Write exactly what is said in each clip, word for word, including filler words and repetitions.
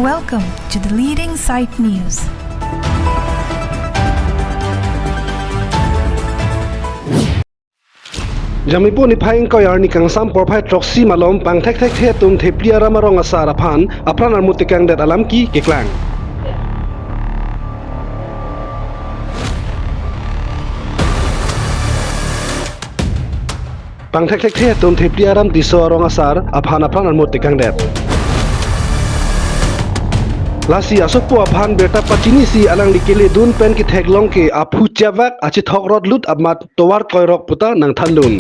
Welcome to the leading site news. Jangmipo niphai ingkoi arni kangsam porphai throksi malom pangthekthekthe atum Thepli Aram arong asar aphan apran armut tekangdet alam ki keklang. Pangthekthekthe atum Thepli Aram Tisso arong asar aphan apran armut tekangdet. Lasi asopo aphan birta pachinisi alangli keledun pen ketheklong ke aphu chavak achethok rotlut amat tovar koirok puta nangthandun.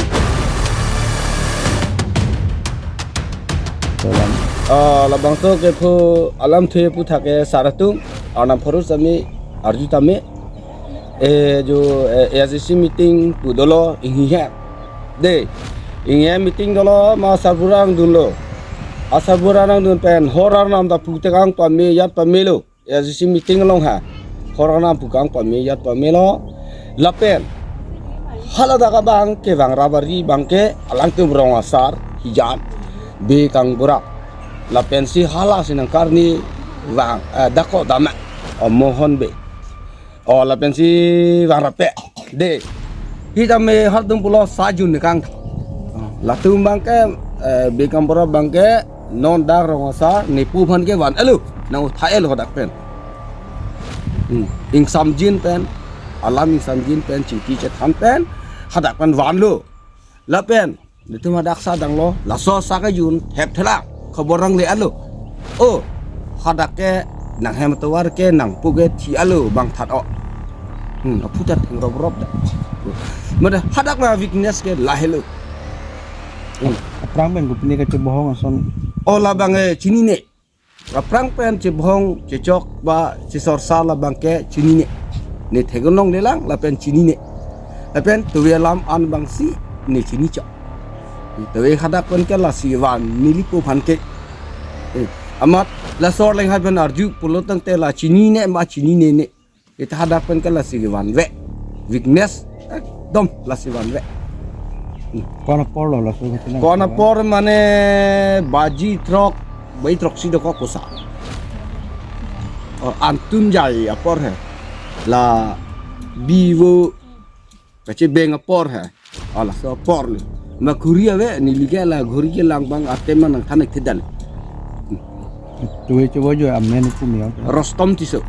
Ah, labangso kephu alamthe aphuthak ke sar atum, arnam pharo sami arju tame, eh, jo, eh, A I C C meeting pu dolo inghihe. De, inghihe meeting dolo ma sarbura nangdunlo. Asarbura nangdun pen hor arnam ta pu tekang pame jat pamelo. A I C C meeting along ha. Hor arnam pu kang pame jat pamelo. Lapen haladak abang ke bang rabari abang ke alangtum rong asar hijan Bey Kangbura. Lapensi halasi nangkarni bang, eh, dako dama. O Mohon Bey. O lapensi bang rape. De. Hitame halatum pulo sajun ni kang. Latum abang ke, eh, Bey Kangbura abang ke non dak rong asar nepu aphan ke van-elo, nang uthai-elo hadak pen. Hmm. Ingsamjin pen, alam ingsamjin pen, chingki chethan pen, hadak pen vanlo. Lapen netum hadak sa danglo, laso sa kejun thepthelang khobor nangle-alo. O, hadak ke nanghem tovar ke nangpu ke thi-alo bang that o. Hmm, aphu ta theng rop rop da. Mada hadak la weakness ke lahelo. Hmm. Aphrang pen kopine kachebohong ason. O labang, eh, chinine. Aphrang pen chebohong chechok ba chesorsa labang ke chinine. Ne theklonglelang lapen chinine. Lapen tuwe alam an abangsi ne chinichok. Tuwe hadak pen ke lasi van nelipo aphan ke. Eh, amat laso arleng hai pen arju pulo tangte la chinine ma chininene. Ita hadak pen ke lasi vanve. Weakness ekdom lasi vanve. Ko-an aporlo laso kachinang? Ko-an apor mane baji throk, baji throksi dokok kosa. O, Antunjai apor he. La bivo kachebeng apor he. O, laso apor le. Ma ghuri ave, neli ke la ghuri kelang abang atem nangthan-ik thedan. Tuwe chevoi jo amen pu meo. Rostom Tisso.